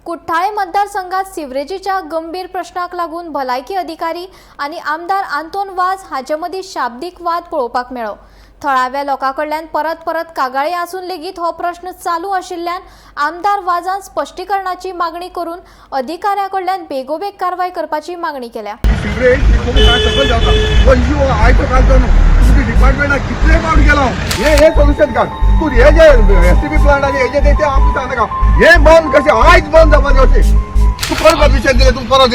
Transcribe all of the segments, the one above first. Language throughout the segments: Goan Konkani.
कुठ्ठाळे मतदारसंघात सिवरेजीच्या गंभीर प्रश्नाक लागून भलायकी अधिकारी आनी आमदार आंतोन वाज हाचे मदीं शाब्दीक वाद पळोवपाक मेळ्ळो. थळाव्या लोकां कडल्यान परत परत कागाळी आसून लेगीत हो प्रश्न चालू आशिल्ल्यान आमदार वाजान स्पश्टीकरणाची मागणी करून अधिकाऱ्या कडल्यान बेगोबेग कारवाय करपाची मागणी केल्या. सिवरेज खूब सकयल जाता हो इश्यू आयचो कालचो न्हू. तुमच्या डिपार्टमेंटाक कितले फावट गेलो हे हे सोल्युशन काड तूं. हे जे एसटीपी प्लांट आनी हेजे ते आमकां सांगनाका. हे बंद कशें, आयज बंद जावपाचें अशें. तूं परत परमिशन दिलें, तूं परत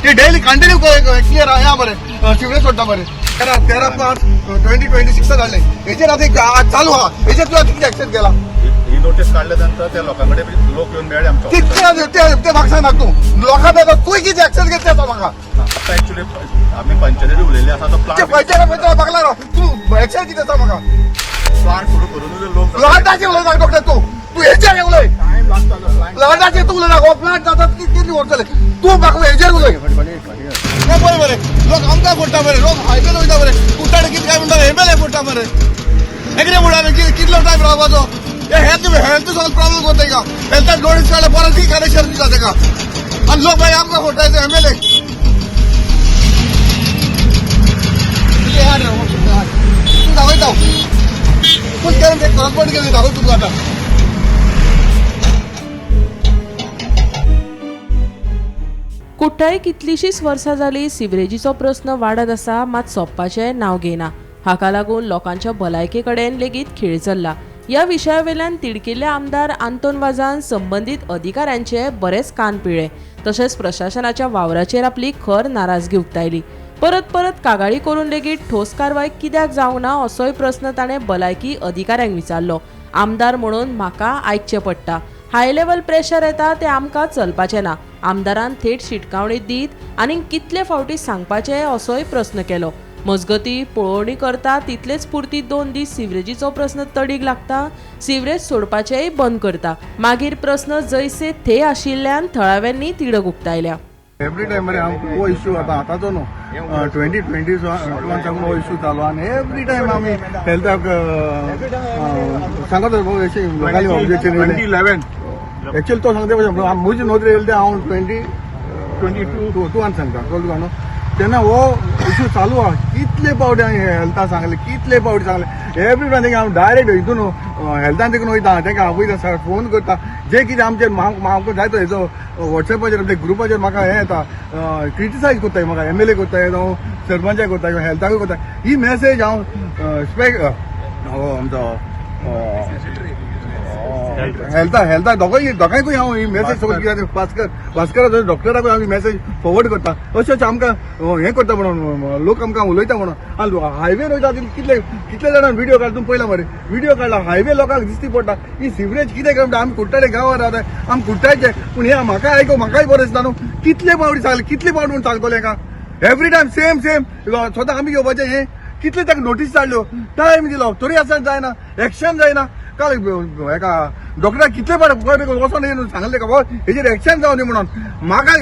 ते डेली कंटिन्यू क्लियर ह्या मरे सिवरेज सोडटा मरे. 13/5/2026 धाडलें. हेचेर आतां चालू आहा. हेचेर तुवें कितें एक्शन केला? ही नोटीस काडल्या नंतर त्या लोकां कडेन लोक येवन मेळ्ळे आमच्या. कितले ते ते म्हाका सांगना तूं. लोकां तूं कितें एक्शन घेतलें आसा म्हाका? आता ऍक्च्युली आमी पंचायती उलयल्ले आसा तो ते प्लांट पंचायत पंचायत म्हाका तूं एक्शन कितें आसा म्हाका? प्लांट सुरू करून लोक प्लांटाचे उलयना डॉक्टर. तूं तूं हेचेर उलय. टायम लागता. प्लांटाचे तूं उलयना. हो प्लांट जाता कितली वर्स जाले. तूं म्हाका हेचेर उलय. हे पळय मरे, लोक आमकां फोडटा मरे. लोक हायवेर वयता मरे. कुट्टाडे कितें काय म्हणटा, एमएलए फोडटा मरे. हे कितें म्हणटा, कितलो टायम रावपाचो? हे हेल्थ हेल्थ सगळो प्रॉब्लम कोत्ता का. हेल्थाक नोटीस काडल्या, परत ती कनेक्शन दिता तेका आनी लोक मागीर आमकां फोडटा एमएलए. तूं दाखयता, फूल केलें ते करस्पॉन्ड केलें, दाखय तुका आतां. कुठ्ठाळे कितलीशींच वर्सां जालीं सिवरेजीचो प्रस्न वाडत आसा, मात सोंपपाचें नांव घेयना. हाका लागून लोकांच्या भलायके कडेन लेगीत खेळ चल्ला. ह्या विशया वयल्यान तिडकिल्ल्या आमदार आंतोन वाजान संबंदीत अधिकाऱ्यांचे बरेच कान पिळ्ळे. तशेंच प्रशासनाच्या वावराचेर आपली खर नाराजगी उक्तायली. परत परत कागाळी करून लेगीत ठोस कारवाय कित्याक जावंक ना, असोय प्रस्न ताणें भलायकी अधिकाऱ्यांक विचारलो. आमदार म्हणून म्हाका आयकचें पडटा. हाय लेवल प्रेशर येता, तें आमकां चलपाचें ना. आमदारान थेट शिटकावणी दीत आनीक कितले फावटी सांगपाचें, असोय प्रस्न केलो. मजगती, पळोवणी करता तितलेच पुरती 2 दीस सिवरेजीचो प्रस्न तडीक लागता, सिवरेज सोडपाचेय बंद करता, मागीर प्रस्न जैसे थे आशिल्ल्यान थळाव्यांनी तिडक उक्तायल्या. एवरी टायम मरे हांव हो इश्यू आतां आतांचो न्हू, 2021 साकून हो इश्यू चालू आनी एवरी टायम आमी हेल्थाक सांगत लोकांनी ऑब्जेक्शन. 2011. एक्चुअली तो सांगता, म्हजी नोंद येयली ते हांव ट्वेंटी ट्वेंटी टू टू टूवान सांगता. कळ्ळें तुका न्हू? तेन्ना हो इश्यू चालू आहा. कितले पावटी हांवें हेल्था सांगलें, कितले पावटी सांगलें. एवरी टायम हांव डायरेक्ट हितून हेल्थान देखून वयता, तांकां आपयता, फोन करता. जे कितें आमचे म्हाका जाय तो हेजो वॉट्सॅपाचेर आमच्या ग्रुपाचेर म्हाका हें येता, क्रिटिसायज करताय म्हाका. एमएलए करताय, जावं सरपंचाक करताय, हेल्थाकूय करताय. ही मॅसेज हांव स्पेक हो आमचो हेल्था हेल्था दोगांय दोगांयकूय हांव ही मॅसेज सगळं कितें भास्कर भास्कर डॉक्टराकूय हांव मॅसेज फॉरवर्ड करता. अशें अशें आमकां हें करता म्हणून लोक आमकां उलयता म्हणून. आनी हायवे वयता कितले कितले जाणां व्हिडियो काडला, तुमी पळयला मरे, व्हिडियो काडला. हायवे लोकांक दिसती पडटा ही सिवरेज. कितें काय म्हणटा, आमी कुट्टाळे गांवांत रावता, आमी कुट्टाळचे. पूण हें म्हाका आयको म्हाकाय बरें दिसता न्हू. कितले फावटी सांगले, कितले फावटी म्हूण सांगतले हेका? एवरी टायम सेम सेम स्वता आमी घेवपाचें. हें कितले ताका नोटीस धाडल्यो, टायम दिलो, तरी आसतना जायना, एक्शन जायना. काल हेका डॉक्टराक कितले फावट वचोन सांगलें का हेजेर एक्शन जावं दी म्हणून. म्हाका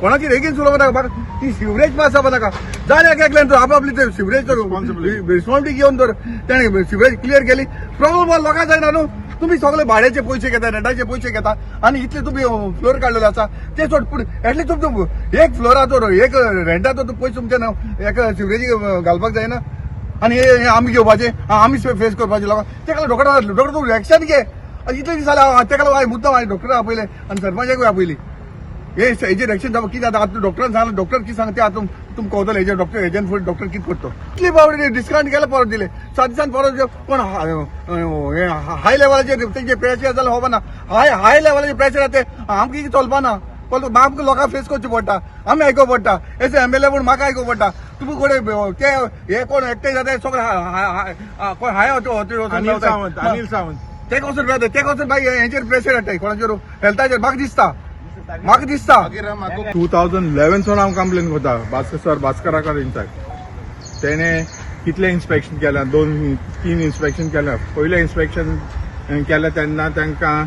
कोणाचेर एगेन्स्ट उलोवपा नाका. म्हाका ती सिवरेज पास जावपा नाका. जाण एक एकल्यान तर आपली ते सिवरेज तर रिस्पॉन्सिबिलिटी घेवन तर तेणें सिवरेज क्लियर केली, प्रॉब्लम लोकांक जायना न्हू. तुमी सगळे भाड्याचे पयशे घेता, रेंटाचे पयशे घेता आनी इतले तुमी फ्लोर काडलेले आसा ते सोड, पूण एटलिस्ट तुमचो एक फ्लोराचो एक रेंटाचो पयशे तुमच्या नांव एका सिवरेजी घालपाक जायना. आनी हे आमी घेवपाचे, आमी फेस करपाचे लोकांक. तेका डॉक्टर डॉक्टर तूं एक्शन घे. आनी इतले दीस जाले, तेका लागून हांवें मुद्दम हांवें डॉक्टराक आपयले आनी सरपंचाकूय आपयली. हे हेजेर एक्शन जावपा कितें जाता आतां डॉक्टरान सांगलें. डॉक्टर कितें सांगता तें आतां तुमकां कळटलें. हेजेर डॉक्टर हेजेन फुडें डॉक्टर कितें करतो. इतले फावटी डिस्कावंट केले, परत दिले 7 दिसान परत. कोण हे हाय लेवलाचेर तेंचे प्रेशर जाल्यार खबर ना. हाय हाय लेवलाचेर प्रेशर आसा ते आमकां कितें चलपा ना. आमकां लोकांक फेस करचें पडटा, आमी आयकोंक पडटा. एज एमएलए म्हूण म्हाका आयकोंक पडटा. तुमी कोण ते हे कोण एकटे जाता सगळे कोण हाय. अनिल सावंत, अनिल सावंत. ते वचून ते वचून बाई हेंचेर प्रेशर हाडटाय कोणाचेर, हेल्थाचेर. म्हाका दिसता, म्हाका दिसता. 2011 सोन हांव कंप्लेन करता भास्कर सर, भास्करा कडेन सायब. तेणे कितले इन्स्पेक्शन केल्या? दोन तीन इन्स्पेक्शन केल्या. पयलें इन्स्पेक्शन केलें तेन्ना तांकां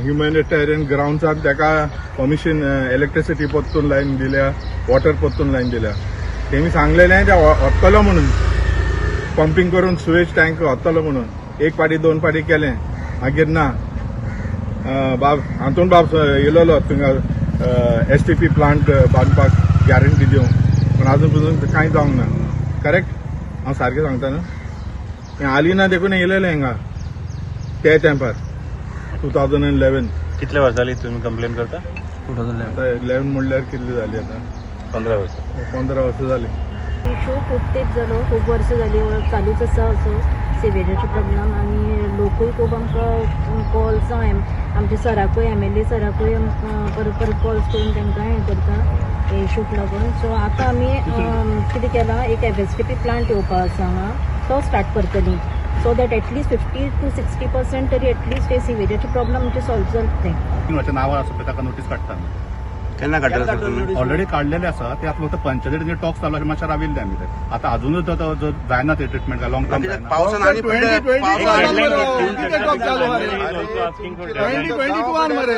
ह्युमॅनिटेरियन ग्रावंड्सार ताका परमिशन, इलेक्ट्रिसिटी परतून लायन दिल्या, वॉटर परतून लायन दिल्या. तेमी सांगलेलें ते वतलो म्हणून, पंपींग करून सुवेज टँक वतलो म्हणून. एक पाटी दोन पाटी केलें, मागीर ना. बाब आंतोन बाब येयलेलो थिंगा एसटीपी प्लांट बांदपाक गॅरंटी दिवंक, पूण आजून पसून कांय जावंक ना. करेक्ट, हांव सारकें सांगता न्हू? हें आली ना देखून येयलेलें हिंगा ते तेंपार 2011. कितले वर्सां जाली तुमी कंप्लेन करता? आतां 11 म्हणल्यार कितली जाली आतां? 15 वर्सां. 15 वर्सां जाली. इशू खूब तेंप जालो, खूब वर्सां जाली चालूच आसा असो सिवेजाचो प्रॉब्लम आनी लोकूय खूब आमकां कॉल्स, आमच्या सराकूय, एमएलए सराकूय आमकां परत परत कॉल्स करून तांकां हें करता हे इशूक लागून. सो आतां आमी कितें केलां, एक एफएसटीपी प्लांट येवपा आसा हांगा, तो स्टार्ट करतली, so that at least 50 to 60% तरी एटलिस्ट हे सिवेजाचे प्रॉब्लम आमचे सॉल्व जातले. 3 वर्सां नांवार आसा पळय, ताका नोटीस काडटा आमी. केन्ना काडटले सर तुमी? ऑलरेडी काडलेले आसा ते. आतां फक्त पंचायतीचे टॉक चालू आसा, मातशें राविल्ले आमी. ते आतां अजुनूय तो जो जायना ते ट्रिटमेंट लॉंग टर्म जायना. पावसान आनी 2022 कितें टॉक चालू आहा रे? 2022 आन मरे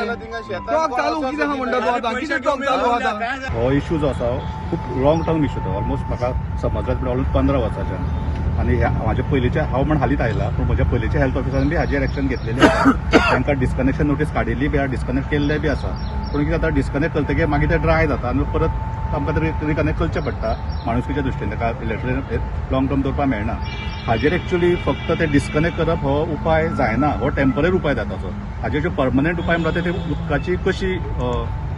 टॉक चालू कितें आहा म्हणटा तूं आतां? कितें टॉक चालू आहा आतां? हो इशू जो आसा खूब लॉंग टर्म इशू तो. ऑलमोस्ट म्हाका समजलाच म्हणल्यार ऑलमोस्ट 15 वर्सांच्यान. आनी ह्या म्हाज्या पयलींच्या, हांव म्हण हालींच आयला, पूण म्हज्या पयलींच्या हेल्थ ऑफिसरान बी हाजेर एक्शन घेतलेली आसा. तांकां डिस्कनेक्शन नोटीस काडिल्ली बी आसा, डिस्कनेक्ट केल्ले बी आसा. पूण कितें जाता, डिस्कनेक्ट करतकीर मागीर ते ड्राय जाता आनी परत आमकां ते रिकनेक्ट करचें पडटा माणुसकीच्या दृश्टीन. ताका इलेक्ट्रिक लॉंग टर्म दवरपाक मेळना. हाजेर एक्चुली फक्त ते डिस्कनेक्ट करप हो उपाय जायना, हो टेम्पररी उपाय जाता. असो हाजेर जो परमनंट उपाय म्हणटा ते उदकाची कशी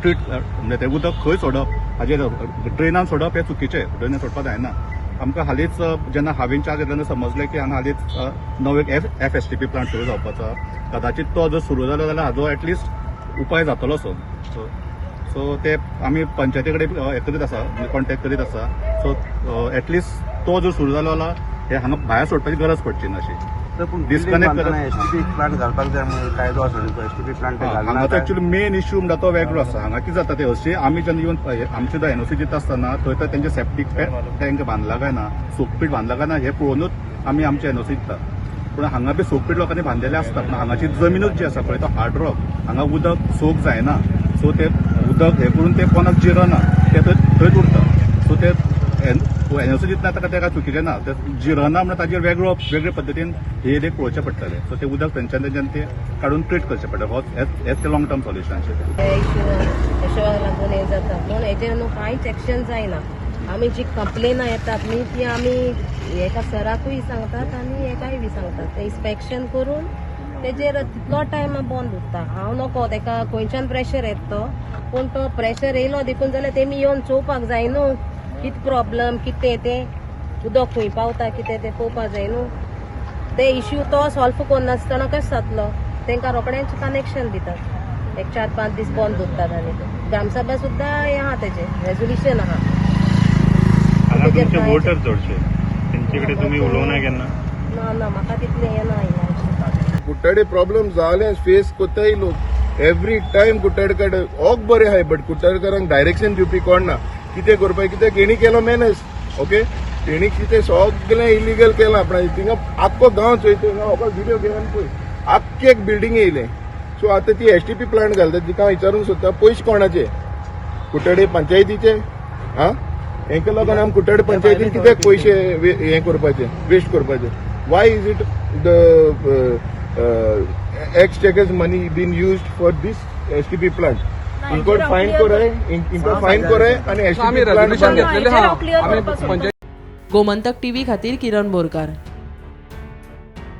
ट्रीट, म्हणजे ते उदक खंय सोडप हाजेर. ड्रेनान सोडप हें चुकीचें, ड्रेनान सोडपाक जायना. आमकां हालींच जेन्ना हांवें चार्ज घेतलो तेन्ना समजलें की हांगा हालींच नवो एक एफएसटीपी प्लांट सुरू जावपाचो आसा. कदाचित तो जर सुरू जालो जाल्यार हाजो एटलिस्ट उपाय जातलो. सो सो सो ते आमी पंचायती कडेन हें करीत आसा, कॉन्टेक्ट करीत आसा. सो एटलिस्ट तो जर सुरू जालो जाल्यार हे हांगा भायर सोडपाची गरज पडची ना अशी. Disconnect करप. एसटीपी प्लांट घालपाक जाय म्हणून कायदो आसा, एसटीपी प्लांट हांगा तो एक्चुअली मेन इश्यू म्हणटा तो वेगळो आसा. हांगा कितें जाता, ते हरशीं आमी जेन्ना येवन आमचे जो एनओसी दिता आसतना थंय तर तेंचे सेप्टीक टँक बांदला काय ना, सोकपीट बांदला काय ना हे पळोवनूच आमी आमचे एनओसी दिता. पूण हांगा बी सोकपीट लोकांनी बांदलेले आसता, पूण हांगाची जमिनूच जी आसा पळय तो हार्ड रॉक, हांगा उदक सोक जायना. सो ते उदक हे करून ते कोणाक जिरना, ते थंय थंयच उरता. सो ते एनओसी दितना ताका तेका चुकीचें ना, ते जिरना म्हणून ताजेर वेगळो वेगळे पद्दतीन हे एक पळोवचें पडटलें. सो ते उदक थंयच्यान तेंच्यान ते काडून ट्रीट करचें पडटलें. हो हेच ते लॉंग टर्म सोल्युशन आशिल्लें. इशू हेशोबाक लागून हें जाता, पूण हेजेर न्हू कांयच एक्शन जायना. आमी जी कंप्लेनां येतात न्ही ती आमी एका सराकूय सांगतात आनी हेकाय बी सांगतात. ते इन्स्पेक्शन करून तेजेर तितलो टायम बंद उरता. हांव नको तेका खंयच्यान प्रेशर येता तो, पूण तो प्रेशर येयलो देखून जाल्यार तेमी येवन चोवपाक जाय न्हू कितें प्रॉब्लम, कितें तें उदक खंय पावता, कितें तें पळोवपाक जाय न्हू. ते इश्यू तो सॉल्व करनासतना कशें जातलो? तांकां रोखडेंच कनेक्शन दितात, एक 4-5 दीस बंद दवरतात. आनी ग्रामसभा सुद्दां हें आहा, तेजें रेजोल्युशन आहा. हांगा तेजेर तुमचे कांय वोटर चडशे, तेंचे कडेन तुमी उलोवना केन्ना? ना ना, म्हाका तितलें हें ना हिंगा. कुट्टाडे प्रॉब्लम जाले फेस कोताय लोक एवरी टायम. कुट्टाडे ओक बरे आहाय, बट कुट्टाडकारांक डायरेक्शन दिवपी कोण ना कितें करपाक, कित्याक हेणी केलो मॅनेज. ओके, तेणी कितें सगळें इलिगल केलां आपणाचें. थिंगा आख्खो गांव चोय, थिंगा हो व्हिडियो घेवन पळय, आख्खे एक बिल्डींग येयलें. सो आतां ती एसटीपी प्लांट घालता, तिका हांव विचारूंक सोदता, पयशे कोणाचे? कुट्टाडे पंचायतीचे? आं, हेंका लागून आमी कुट्टाडे पंचायतीन कित्याक पयशे हें करपाचे, वेस्ट करपाचे? Why is it the exchequer's money been used for this STP plant? इनको फायन कोराय, इनको फायन कोराय आनी एसटीपी प्लांट हेजेर हांव क्लियर करपाक सोदता. गोमंतक टीव्ही खातीर किरण बोरकार.